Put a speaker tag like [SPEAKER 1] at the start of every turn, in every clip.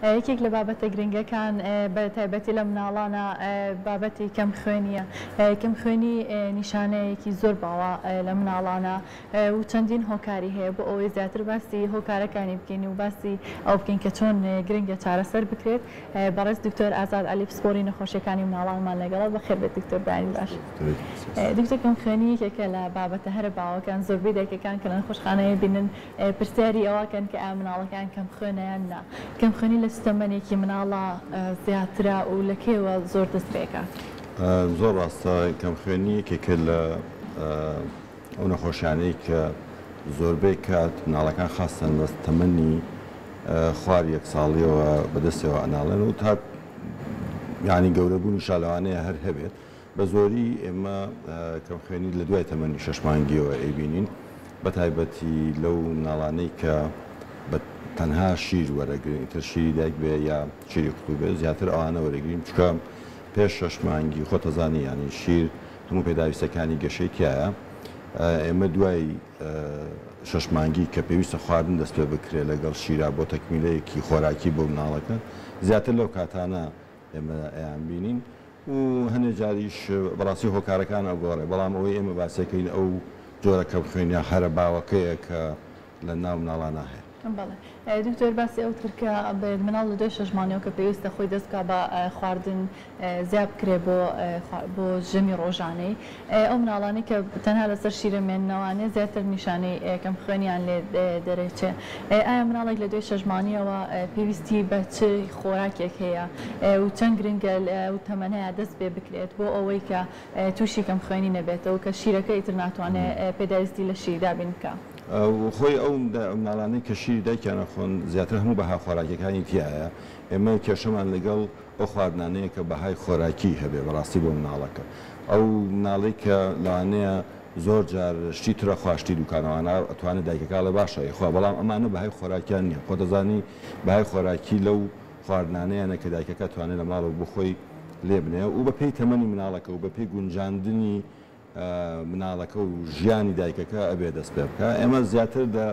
[SPEAKER 1] یەکێک لە بابەتە گرنگەکان بە تایبەتی لە مناڵانە بابەتی کەم خوێنیە. کەم خوێنی نیشانەیەکی زۆر باوە لە مناڵانە و چەندین هۆکاری هەیە. بۆ ئەوەی زیاتر باسی هۆکارەکانی بکەین و باسی ئەوە بکەین کە چۆن گرنگە چارەسەر بکرێت، بەڕێز دکتۆر ئازاد عەلی پسپۆری نەخۆشیەکانی مناڵانمان لەگەڵە. بەخێر بێت دکتۆر، بەیانی باش. دکتۆر، کەم خوێنی یەکێکە لە بابەتە هەرە باوەکان. زۆربەی دایکەکان کە لە نەخۆشخانەیە بینن پرسیاری ئەوەکەن کە ئایا مناڵەکان کەم خوێنە یان نا. کەم خوێنی لە چ تەمەنێکی مناڵە زیاترە و لە کێوە زۆر دەست پێکات؟
[SPEAKER 2] زۆر ڕاستە، کەم خوێنی یەکێکە لە ئەو نەخۆشیانەی کە زۆربەی کات مناڵەکان خاستن لە تەمەنی خوار یەک ساڵیەوە بەدەستەوە ئەناڵێن و تا یعنی گەورەبوونیشا لەوانەیە هەر هەبێت. بە زۆری ئێمە کەمخوێنی لە دوای تەمەنی 6 مانگیەوە ئەیبینین، بە تایبەتی لەو مناڵانەی کە بە تەنها شیر وەرەگرن، ئیتر شیری دایک بێ یا شیری قوتوو بێ، زیاتر ئەوانە وەرەگرین، چونکە پێش 6 مانگی خۆتەزانی یانی شیر هەموو پێداویستەکانی گەشەی تایە. ئێمە دوای 6 مانگی کە پێویستە خواردن دەست پێ بکرێت لەگەڵ شیرا بۆ تەکمیلەیەکی خۆراکی بۆ مناڵەکە، زیاتر لەو کاتانە ئێمە ئەیان بینین و هەنێ جاریش بەڕاستی هۆکارەکان ئەگۆڕێ، بەڵام ئەوەی ئێمە باسیەکەین ئەو جۆرە کەمخوێنیە هەرە باوەکەیە کە لە ناو مناڵانە هەیە.
[SPEAKER 1] بەڵێ دکتۆر، باسی ئەو کرد کە مناڵ لە دوای 6 مانگەوە کە پێویستە خۆی دەست بکا بە خواردن زیاد بکرێ بۆ ژەمی ڕۆژانەی، ئەو مناڵانەی کە تەنها لەسەر شیرە مێننەوانێ زیاتر نیشانەی کەم خوێنیان لێ دەرەچێ. ئایا مناڵێک لە دوای 6 مانگیەوە پێویستی بە چ خۆراکێک هەیە و چەند گرنگە و تەمەنەیە دەست پێ بکرێت بۆ ئەوەی کە تووشی کەم خوێنی نەبێتەوە کە شیرەکە ئیتر ناتوانێت پێداویستی لە شیر دابین بکە؟
[SPEAKER 2] خۆی ئەو مناڵانەی کە شیری دایکیان ئەخۆن زیاتر هەموو بەها خۆراکیەکانی تیایە. ئێمە کێشەمان لەگەڵ ئەو خواردنانەیە کە بەهای خۆراکی هەبێ بەڕاستی بۆ مناڵەکە. ئەو مناڵەی کە لەوانەیە زۆر جار شتی ترە خوا، شتی دوکانەوانە، ئەتوانێت دایکەکە ئەڵێ باشە ئەیخوا، بەڵام ئەمانە بەهای خۆراکیان نییە. خۆ دەزانی بەهای خۆراکی لەو خواردنانەیانە کە دایکەکە توانێت لە ماڵەوە بۆ خۆی لێ بنێ و بەپێی تەمەنی مناڵەکە و بەپێی گونجاندنی مناڵەکە و ژیانی دایکەکە ئەبێ دەست پێ بکە. ئێمە زیاتر لە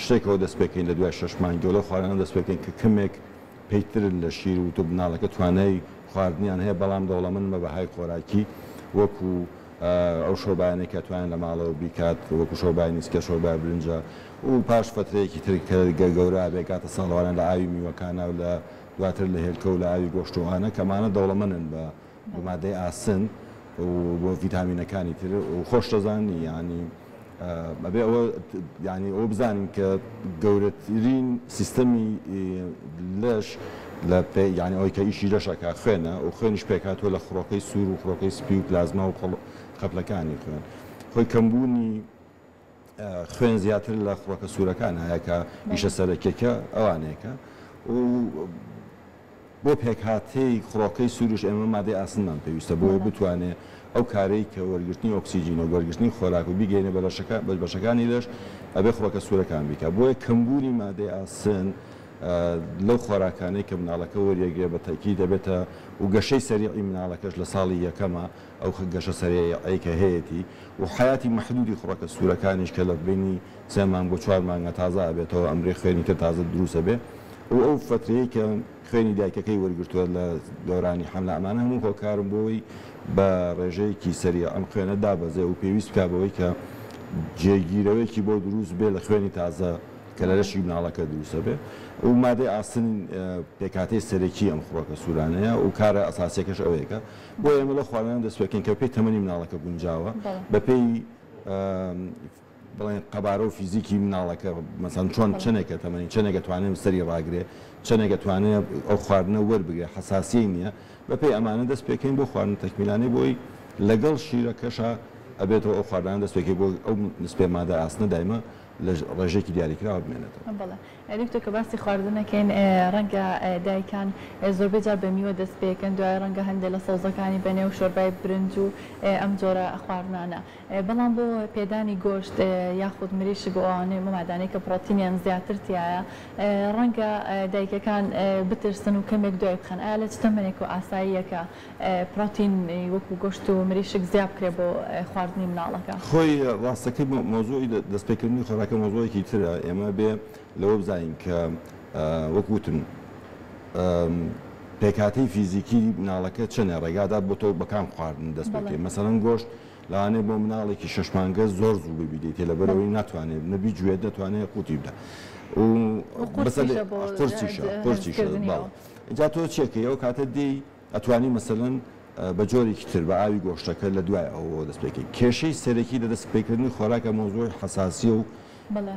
[SPEAKER 2] شتێکەوە دەست پێکەین لە دوای 6 مانگیەوە، لەو خواردنە دەست پێکەین کە کەمێک پەیترن لە شیر و تۆ مناڵەکە توانای خواردنیان هەیە بەڵام دەوڵەمەند بە بەهای خۆراکی، وەکو ئەو شۆربایانەی کە توانیان لە ماڵەوە بیکات، وەکو شۆربای نیسکە، شۆربای برنجە و پاش فترەیەکی تر کە گەورە بێ گاتە ساڵوانە لە ئاوی میوەکانە و لە دواتر لە هێلکە و لە ئاوی گۆشتوانە کەمانە دەوڵەمەنن بە مادەی ئاسن و بۆ ڤیتامینەکانی تر. و خۆش دەزانی یعنی ئەبێ ئەوە یعنی ئەوە بزانین کە گەورەترین سیستەمی لەش لە یعنی ئەوەی کە ئیشی لەشەکە خوێنە و خوێنیش پێکهاتووە لە خڕۆکەی سوور و خڕۆکەی سپی و پلازما و خەپلەکانی خوێن. خۆی کەمبوونی خوێن زیاتر لە خڕۆکە سوورەکان هەیە کە ئیشە سەرەکیەکە ئەوانەیەکە و بۆ پێکهاتەی خڕۆکەی سوورش ئێمە مادەی ئاسنمان پێویستە بۆیە بتوانێت ئەو کارەی کە وەرگرتنی ئۆکسیجین و وەرگرتنی خۆراک و بیگەینە بە لەشەکە بە بەشەکانی لەش ئەبێ خڕۆکە سوورەکان بیکا. بۆیە کەمبوونی مادەی ئاسن لەو خۆراکانەی کە مناڵەکە وەریەگرێ بە تەئکید دەبێتە و گەشەی سەریعی مناڵەکەش لە ساڵی یەکەمە ئەو گەشە سەریعەی کە هەیەتی و حیاتی مەحدودی خڕۆکە سوورەکانیش کە لە بینی 3 مانگ بۆ 4 مانگە تازە ئەبێتەوە، ئەمرێ خوێنی تر تازە دروست ئەبێ و ئەو فترەیە کە خوێنی دایکەکەی وەرگرتووە لە دەورانی حەملە، ئەمانە هەموو هۆکارن بۆی بە ڕێژەیەکی سەریع ئەم خوێنە دابەزێ و پێویست بکا بەوەی کە جێگیرەوەیەکی بۆ دروست بێ لە خوێنی تازە کە لە لەشی مناڵەکە دروستە بێ. و مادەی ئاسن پێکهاتەی سەرەکی ئەم خڕۆکە سوورانەیە و کارە ئەساسیەکەش ئەوەیەکە. بۆ ئێمە لەو خواردنانە دەست پێکەین کە بەپێی تەمەنی مناڵەکە گونجاوە، بەپێی بڵێن قەبارە و فیزیکی مناڵەکە، مەسەن چۆن چەندێکە تەمەنی، چەندێکە توانێت سەری ڕاگرێ، چەندێکە توانێت ئەو خواردنە وەربگرێ، حەساسیەی نییە. بەپێی ئەمانە دەست پێکەین بۆ خواردن تەکمیلانەی بۆی لەگەڵ شیرەکەشا ئەبێتەوە ئەو خواردنە دەست پێکەی بۆ ئەو نسبەی مادە ئاسنە دایمە لە ڕێژەیەکی دیاریکراوە بمێنێتەوە.
[SPEAKER 1] بەڵێ دکتۆر، کە باسی خواردنەکەین ڕەنگە دایکان زۆربەی جار بە میوە دەست پێکەن، دوای ڕەنگە هەندێک لە سەوزەکانی بەنێو شۆربای برنج و ئەم جۆرە خواردنانە، بەڵام بۆ پێدانی گۆشت یاخود مریشک و ئەوانەی مادانەی کە پرۆتینیان زیاتر تایە ڕەنگە دایکەکان بترسن و کەمێک دوای بخەن. ئایا لە چ تەمەنێک و ئاساییە کە پرۆتین وەکو گۆشت و مریشک زیاد بکرێت بۆ خواردنی مناڵەکە؟
[SPEAKER 2] خۆی ڕاستەکەی مەوزوعی دەستپێکردنی خۆراکە مەوزوعێکی ترە. ئێمە بێ لەوە بزانین کە وەک وتم پێکهاتەی فیزیکی مناڵەکە چەنە ڕێگادات بۆ تۆ بەکام خواردن دەست پێ بکەی مەسەلەن گۆشت لەوانەیە بۆ مناڵێکی شەش مانگە زۆر زوو ببیدەیتێ لەبەرئەوەی ناتوانێت نە بیجوێت نەتوانێت قوتی بدا و
[SPEAKER 1] قورسیشە بۆ
[SPEAKER 2] قورسیشە قورسیشە
[SPEAKER 1] هەرسکردنیەوە.
[SPEAKER 2] بەڵێ ئینجا تۆ چیەکەی ئەو کاتە دێی ئەتوانی مەسەلەن بە جۆرێکی تر بە ئاوی گۆشتەکە لە دوای ئەوەوە دەست پێکەی کێشەی سەرەکی لە دەست پێکردنی خۆراکە مەوزوعی حەساسیە و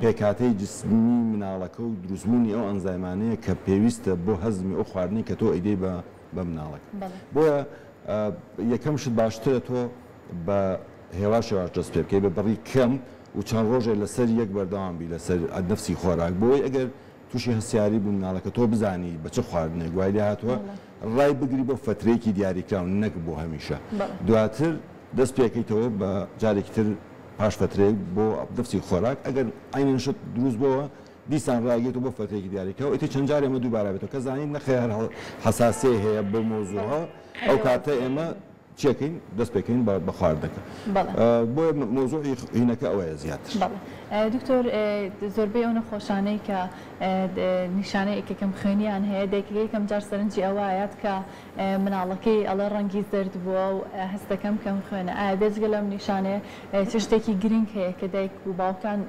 [SPEAKER 2] پێکهاتەی جسمی مناڵەکە و دروستبوونی ئەو ئەنزایمانەیە کە پێویستە بۆ هەزمی ئەو خواردنەی کە تۆ ئەیدەی بە بە مناڵەکە بۆیە یەکەم شت باشترە تۆ بە هێواش هێواش دەست پێ بکەی بە بڕی کەم و چەند ڕۆژێ لەسەر یەک بەردەوام بی لەسەر نەفسی خۆراک بۆی ئەگەر تووشی هەستیاری بوو مناڵەکە تۆ بزانی بە چ خواردنێک وای لێ هاتووە ڕای بگری بۆ فەترەیەکی دیاریکراو نەک بۆ هەمیشە دواتر دەست پێکەیتەوە بە جارێکی تر پاش فەترەیەک بۆ نەفسی خۆراک ئەگەر عەینەن شت دروست بۆوە دیسان ڕایگرێتەوە بۆ فەترەیەکی دیاریکراو ئیتر چەند جارێ ئەمە دووبارە بێتەوە کە زانیت نەخێر هەر حەساسیەی هەیە بۆ مەوزوعە ئەو کاتە ئێمە چیەکەین دەست پێکەین بە خواردنەکە بۆیە مەوزوعی هینەکە ئەوەیە زیاتر.
[SPEAKER 1] بەڵێ دکتۆر زۆربەی ئەو نەخۆشانەی کە نیشانەی کە کەم خوێنیان هەیە دایکەکە یەکەم جار سەرنجی ئەوە ئەیات کە مناڵەکەی ئەڵێ ڕەنگی زەرد بووە و هەست دەکەم کەم خوێنە ئایا بێجگە لەم نیشانەیە چ شتێکی گرنگ هەیە کە دایک و باوکان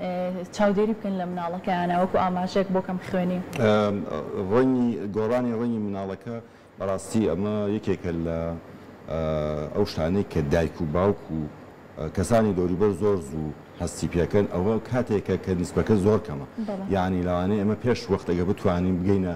[SPEAKER 1] چاودێری بکەن لە مناڵەکەیانە وەکو ئاماژەیەک بۆ کەم خوێنی؟
[SPEAKER 2] ڕەنگی گۆڕانی ڕەنگی مناڵەکە بەڕاستی ئەمە یەکێکە لە ئەو شتانەی کە دایک و باوک و کەسانی دەوروبەر زۆر زوو هەستی پێکەن ئەوە کاتێکە کە نیسبەکە زۆر کەمە یانی لەوانەیە ئێمە پێش وەخت ئەگەر بتوانین بگەینە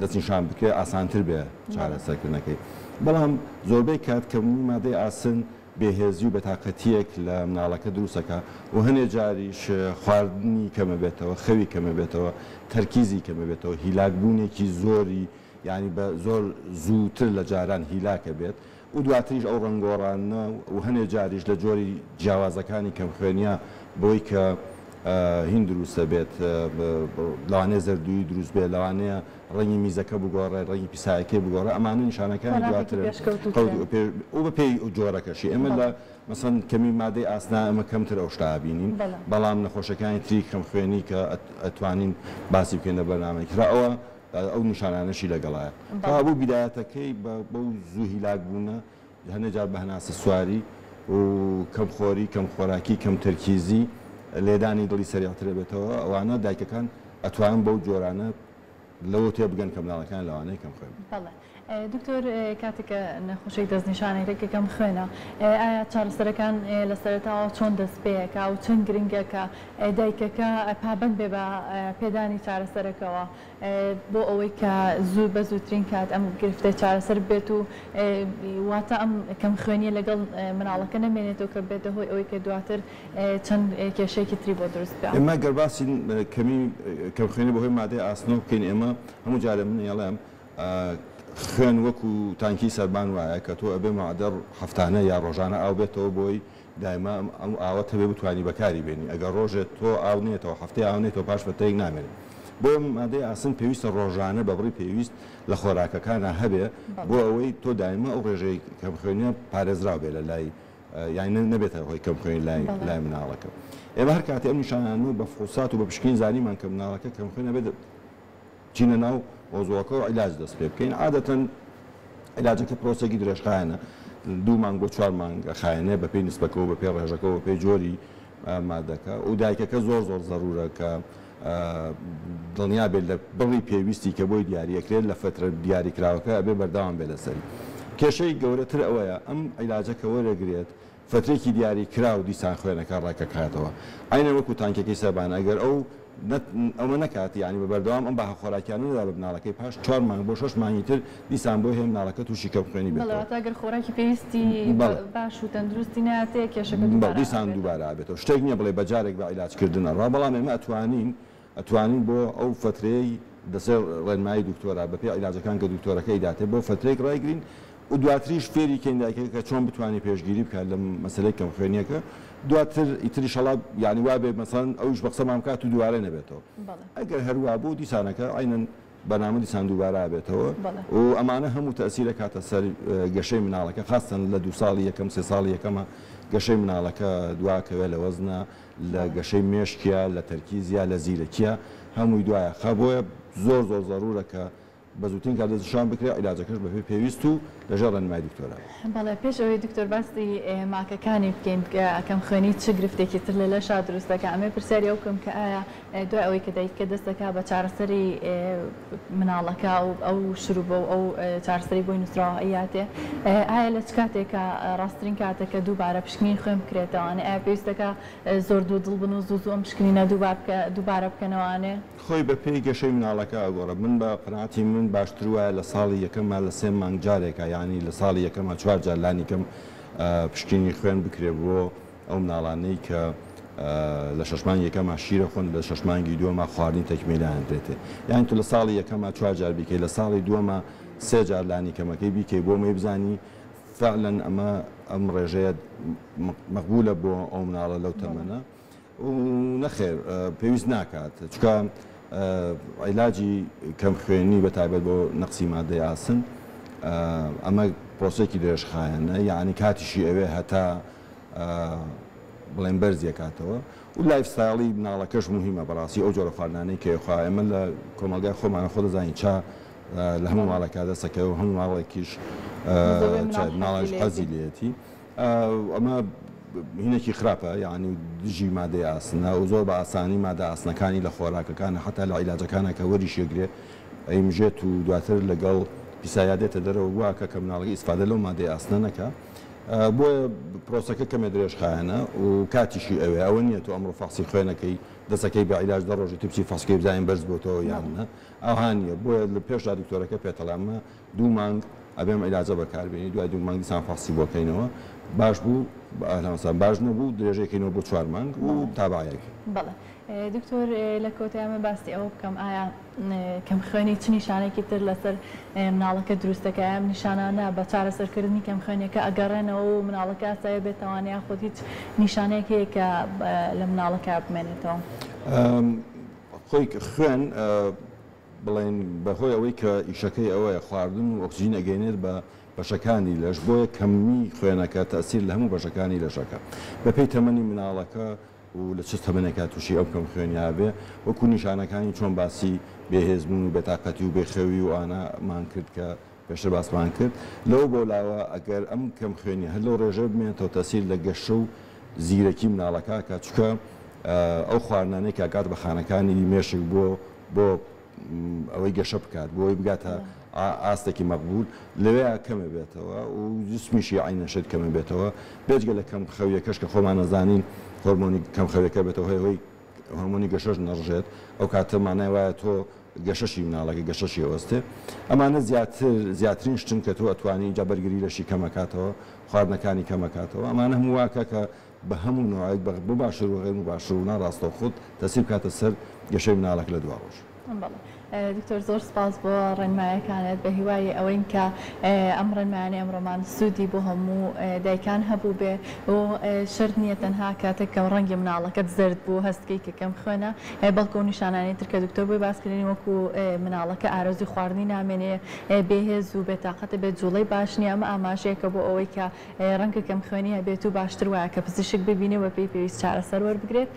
[SPEAKER 2] دەستنیشان بکرێت ئاسانتر بێ چارەسەرکردنەکەی بەڵام زۆربەی کات کەمی مادەی ئاسن بێهێزی و بێتاقەتییەک لە مناڵەکە دروست ئەکا و هەنێ جاریش خواردنی کەمەبێتەوە، خەوی کەمەبێتەوە، تەرکیزی کەمەبێتەوە، هیلاک بوونێکی زۆری یانی بە زۆر زووتر لە جاران هیلاک ئەبێت و دواتریش ئەو ڕەنگ گۆڕانە و هەنێ جاریش لە جۆری جیاوازەکانی کەمخوێنییە بەوەی کە هین دروست ئەبێت لەوانەیە زەردوویی دروست بێت، لەوانەیە ڕەنگی میزەکە بگۆڕێت، ڕەنگی پیسایەکەی بگۆڕێت، ئەمانە نیشانەکانی
[SPEAKER 1] قۆناغێکی
[SPEAKER 2] دواترن
[SPEAKER 1] پێشکەوتووترن.
[SPEAKER 2] و بە پێی جۆرەکەشی ئێمە لە مەسەن کەمی مادەی ئاسنا ئێمە کەمتر ئەو شتە ئەبینین، بەڵام نەخۆشەکانی تری کەمخوێنی کە ئەتوانین باسی بکەین لە بەرنامەیەکی ترا ئەوە ئەو نیشانانەشی لەگەڵایە. کەوابوو بیدایەتەکەی بەو زوو هیلاک بوونە هەندێک جار بە هەناسە سواری و کەم خۆری، کەم خۆراکی، کەم تەرکیزی، لێدانی دڵی سەریعتر ئەبێتەوە، ئەوانە دایکەکان ئەتوانن بەو جۆرانە لەوە تێبگەن کە مناڵەکەیان لەوانەیە کەم خوێن بن.
[SPEAKER 1] بەڵێ دکتۆر کاتێک کە نەخۆشێک دەستنیشان ئەکرێت کە کەم خوێنە ئایا چارەسەرەکان لە سەرەتاوە چۆن دەست پێ ئەکا و چەند گرنگە کە دایکەکە پابەند بێ بە پێدانی چارەسەرەکەوە بۆ ئەوەی کە زوو بە زووترین کات ئەم گرفتە چارەسەر ببێت و واتە ئەم کەم خوێنیە لەگەڵ مناڵەکە نەمێنێتەوە کە بێتە هۆی ئەوەی کە دواتر چەند کێشەیەکی تری بۆ دروست بکا.
[SPEAKER 2] ئێمە گەر باسی کەمی کەمخوێنی بەهۆی مادەی ئاسنەوە بکەین ئێمە هەموو جارێ من ئەڵێم خوێن وەکو تانکی سەربان وایە کە تۆ ئەبێ مەعدەر هەفتانە یا ڕۆژانە ئاو بێتەوە بۆی دایمە ئەم ئاوەت هەبێ بتوانی بەکاری بێنی ئەگەر ڕۆژێ تۆ ئاو نێتەوە هەفتەی ئاو نێتەوە پاش فەترەیەک نامێنێ بۆیە مادەی ئاسن پێویستە ڕۆژانە بە بڕی پێویست لە خۆراکەکانا هەبێ بۆ ئەوەی تۆ دایمە ئەو ڕێژەی کەمخوێنیە پارێزراو بێ لە لای یانی نەبێتە هۆی کەمخوێنی لای لای مناڵەکە. ئێمە هەر کاتێ ئەم نیشانانە و بە فحوسات و بە پشکنین زانیمان کە مناڵەکە کەمخوێنە بێت بچینە ناو مەوزوعەکە و عیلاج دەست پێ بکەین. عادەتەن عیلاجەکە پرۆسەیەکی درێژخایەنە، دوو مانگ بۆ چوار مانگ ئەخایەنێ بەپێی نسبەکە و بەپێی ڕێژەکە و بەپێی جۆری مادەکە و دایکەکە زۆر زۆر زەرورە کە دڵنیا بێت لە بڕی پێویستی کە بۆی دیاری ئەکرێت لە فەترە دیاریکراوەکە ئەبێ بەردەوام بێت لەسەری. کێشەی گەورەتر ئەوەیە ئەم عیلاجە کە وەرەگرێت فەترەیەکی دیاری کراو دیسان خوێنەکە ڕێکەکاتەوە عەینەن وەکو تانکیەکەی سەربان ئەگەر ئەو ئەمە نەکات یانی بە بەردەوام ئەم بەها خۆراکیانە نەدا بە مناڵەکەی پاش چوار مانگ بۆ شەش مانگی تر دیسان بۆی هەیە مناڵەکە توشی کەم خوێنی
[SPEAKER 1] بەڵێ
[SPEAKER 2] بێتەوە.
[SPEAKER 1] واتە گەر خۆراکی پێویستی باش و تەندروستی نەیاتێ کێشەکە
[SPEAKER 2] بەڵێ
[SPEAKER 1] دووبارە
[SPEAKER 2] دیسان
[SPEAKER 1] ئەبێتەوە.
[SPEAKER 2] دووبارە ئەبێتەوە شتێک نیە بڵێی بە جارێک بە عیلاج کردن ئەڕوا بەڵام ئێمە ئەتوانین ئەتوانین بۆ ئەو فەترەیەی لەسەر ڕێنمایی دکتۆرە بەپێی عیلاجەکان کە دکتۆرەکە ئەیداتێ بۆ فەترەیەک ڕایگرین و دواتریش فێری کەین دایکەکە کە چۆن بتوانێ پێشگیری بکات لەم مەسەلەی کەمخوێنیەکە دواتر ئیتر ئیشەڵا یانی وابێ مەسەلەن ئەویش بە قسەمان بکات و دووارە نەبێتەوە ئەگەر هەر وابوو دیسانەکە عەینەن بەرنامە دیسان دووبارە ئەبێتەوە و ئەمانە هەموو تەئسیر ئەکاتە سەر گەشەی مناڵەکە خاستەن لە دوو ساڵی یەکەم سێ ساڵی یەکەمە گەشەی مناڵەکە دواکەوێ لە وەزنا لە گەشەی مێشکیا، لە تەرکیزیا، لە زیرەکیا، هەمووی دوایە خا بۆیە زۆر زۆر زەرورە کە بە زووترین کات دەستنیشان بکرێت عیلاجەکەش بەپێی پێویست و لەژێر ڕێنمای دکتۆرا بێت.
[SPEAKER 1] بەڵێ پێش ئەوەی دکتۆر باسی ماکەکانی بکەین کە کەمخوێنی چ گرفتێکی تر لە لەشا دروست دەکات ئەمەوێ پرسیاری ئەو بکەم کە ئایا دوای ئەوەی کە دایکەکە دەست دەکات بە چارەسەری مناڵەکە و ئەو شروبە و ئەو چارەسەری بۆی نووسراوە ئەیاتێ ئایا لە چ کاتێکە ڕاستترین کاتە کە دووبارە پشکنین خوێن بکرێتەوانێ ئایا پێویست دەکات زۆر دوودڵ بن و زوو زوو ئەم پشکنینە دووبارە بکەنەوانێ؟
[SPEAKER 2] خۆی بە پێی گەشەی مناڵەکە ئەگۆڕێ من بە قەناعەتی من باشتر وایە لە ساڵی یەکەما لە سێ مانگ جارێکا یانی لە ساڵی یەکەما چوار جار لانی کەم پشکنینی خوێن بکرێ بۆ ئەو مناڵانەی کە لە شەش مانگی یەکەما شیرە خۆن لە شەش مانگی دووەما خواردنی تەکمیلیان درێتێ یانی تۆ لە ساڵی یەکەما چوار جار بیکەی لە ساڵی دووەما سێ جار لانی کەمەکەی بیکەی بۆ مەی بزانی فعلا ئەمە ئەم ڕێژەیە مەقبولە بۆ ئەو مناڵە لەو تەمەنە. نەخێر پێویست ناکات چونکە عیلاجی کەم خوێنی بە تایبەت بۆ نەقسی مادەی ئاسن ئەمە پرۆسێکی درێژخایەنە یعنی کاتیشی ئەوێ هەتا بڵێن بەرزیەکاتەوە و lifestyle ی مناڵەکەش مهمە بەڕاستی ئەو جۆرە خواردنانەی کە خوا ئێمە لە کۆمەڵگای خۆمانە خۆ دەزانین چا لە هەموو ماڵێکا دەسەکەوە هەموو ماڵێکیش مناڵیش حەزی لێتی ئەمە هینێکی خراپە یەعنی دژی مادەی ئاسنە و زۆر بە ئاسانی مادە ئاسنەکانی لە خۆراکەکانە حەتا لە عیلاجەکانە کە وەریشێگرێ ئەیمژێت و دواتر لەگەڵ پیسایا دێتە دەرەوە واکە کە مناڵەکە ئیسفادە لەو مادەی ئاسنە نەکا بۆیە پرۆسەکە کەمێ درێژخایەنە و کاتیشی ئەوێ ئەوە نییە تۆ ئەمڕۆ فەحسی خوێنەکەی دەسەکەی بە عیلاج دە ڕۆژی تر بچی فەحسکەی بزانین بەرز بۆتەوە یان نا ئەوها نییە بۆیە لە پێشدا دکتۆرەکە پێتەڵێ ئەمە دوو مانگ ئەبێ ئەم عیلاجە بەکار بێنی دوای دوو مانگ دیسان فەحسی بۆ کەینەوە باش بوو اهلا وسهلا باش نەبوو درێژەی کەینەوە بۆ چوار مانگ و تابعەیەک.
[SPEAKER 1] بەڵێ دکتۆر لە کۆتای من باسی ئەوە بکەم ئایا کەم خوێنی چ نیشانێکی تر لەسەر مناڵەکە دروست دەکات ئەم نیشانانە بە چارەسەرکردنی کەم خوێنیەکە ئەگەڕێنەوە و مناڵەکە ئاسایی بێتەوانێ یاخود هیچ نیشانەیەک هەیە کە لە مناڵەکە بمێنێتەوە؟
[SPEAKER 2] خۆی خوێن بڵێین بەهۆی ئەوەی کە ئیشەکەی ئەوەیە خواردن و ئۆکسجین ئەگەینێت بە بەشەکانی لەش بۆیە کەمی خوێنەکە تەئسیر لە هەموو بەشەکانی لەشەکە بەپێی تەمەنی مناڵەکە و لە چ تەمەنێکا توشی ئەو کەم خوێنیە بێ وەکو نیشانەکانی چۆن باسی بێهێزبوون و بێتاقەتی و بێخەوی و ئانە مان کرد کە پێشتر باسمان کرد لەوە بۆ لاوە ئەگەر ئەم کەم خوێنیە هەر لەو ڕێژەیە بمێنێتەوە تەئسیر لە گەشە و زیرەکی مناڵەکە ئەکات چونکە ئەو خواردنانەی کە ئەگات بە خانەکانی مێشک بۆ بۆ ئەوەی گەشە بکات بۆ ئەوەی بگاتە ئاستێکی مەقبول لەوێ کەمە بێتەوە و جسمیشی عینەن شت کەمە بێتەوە بێجگە لە کەم خەویەکەش کە خۆمان ئەزانین هۆرمۆنی کەم خەویەکە بێتەوە هەیە هۆی هۆرمۆنی گەشەش نەڕژێت ئەو کاتە مانای وایە تۆ گەشەشی مناڵەکە گەشەشی ئەوەستێ ئەمانە زیاتر زیاترین شتن کە تۆ ئەتوانی جا بەرگری لەشی کەمەکاتەوە خواردنەکانی کەمەکاتەوە ئەمانە هەموو واکە کە بە هەموو نەوعێک بە مباشر و غیر مباشر و ناڕاستەوخۆ تەسیر بکاتە سەر گەشەی مناڵەکە لە دوا ڕۆژ.
[SPEAKER 1] بەڵێ دکتۆر زۆر سپاس بۆ ڕێنمایەکانت بە هیوای ئەوەین کە ئەم ڕێنمایانەی ئەمڕۆمان سوودی بۆ هەموو دایکان هەبووبێ و شەرت نییە تەنها کاتێک کە ڕەنگی مناڵەکەت زەرد بوو هەست بکەی کە کەم خوێنە بەڵکو ئەو نیشانانەی تر کە دکتۆر بۆی باس کردین وەکو مناڵەکە ئارەزووی خواردنی نامێنێ بێهێز و بێتاقەتە بێت جوڵەی باش نییە ئەمە ئاماژەیەکە بۆ ئەوەی کە ڕەنگە کەمخوێنی هەبێت و باشتر وایە کە پزیشک ببینێ و بەپێی پێویست چارەسەر وەربگرێت.